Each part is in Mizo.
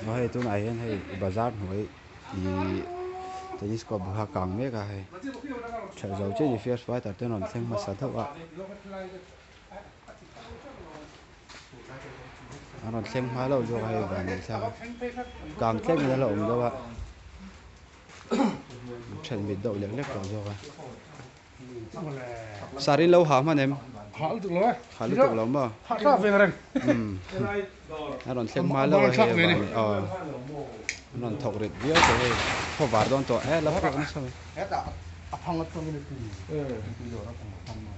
Aw hei tunah hian hei bazar hnuai ihh tennis court bul kha a kang mek a hei thelh zo chiah a ni fire fighter te an rawn thleng hmasa deuh a an rawn thleng hma hlauh zawk a hei van neih thlak a kang tlem in a la awm deuh a then mit deuh lek lek tawh zawk a. Sir in lo ha hman em? Ha lutuk lo e. Ha lutuk lo maw? Ha thlak ve reng. A rawn thleng hma lo a hei a vang leh aw. An rawn thawk rit viau tawh hei. Khaw var dawn tawh e la phuak nasa mai. Hetah a phang atangin a tui. Tui dawr a phang a phang maw.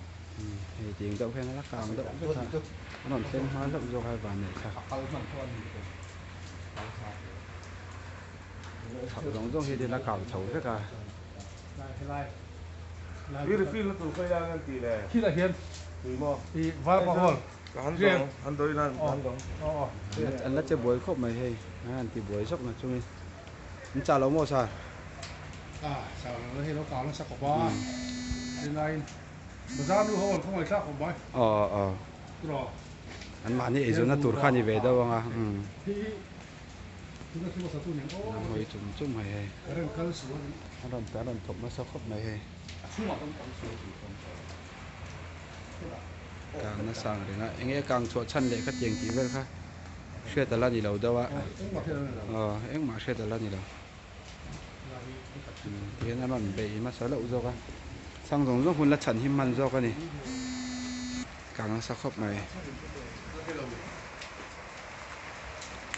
Hei tiang deuh hian a la kang deuh vek a. A rawn thleng hma hlauh zawk a hei van neih thlak. A kal hman pawh a ni tawh. Chhak zawng zawng hi la kang chho vek a. An la che buai khawp mai hei an ti buai zawk na chungin an chah lo maw sir? Aw aw an mahni eizawnna tur kha a ni ve deuh ang a. Lam hawi chum chum mai hei a rawn a rawn thawk nasa khawp mai hei kang nasa ang reng a eng nge kang chhuah chhan leh khatiang tih vel kha hriat a la ni lo deuh a aw engmah hriat a la ni lo tihian a rawn bei hmasa loh zawk a chhang zawng zawng hun la chhan hi hman zawk a ni kang nasa khawp mai.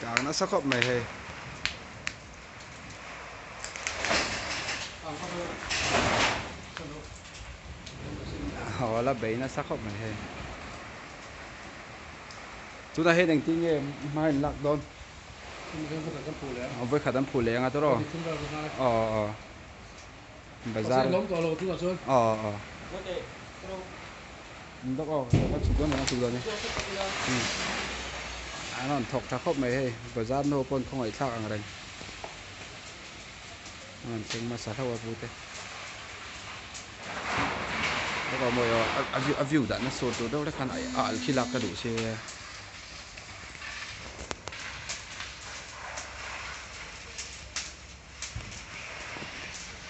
Kang nasa khawp mai hei. Aw la bei nasa khawp mai hei. Tunah hian engtin nge hma in lak dawn? Aw vawikhat an phu leh anga tawh aw. Aw aw. Bazar. Aw aw. Dawk aw ka chhuk dawn ka chhuk dawn e an rawn thawk tha khawp mai hei bazar nu pawn khawngaih thlak ang reng an rawn thleng hmasa hlauh a pute dawk aw mawi aw a view dahna sur tur deuh hlek khan a alh khi lak ka duh si a.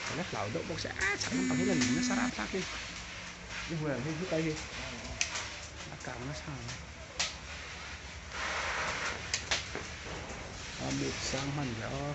Ka la hlau deuh bawk sia a chhak lampang hi la lim nasa ram thlak hi i hmu em hei hlukai hi a kang nasa ang a mut sang hman ve aw.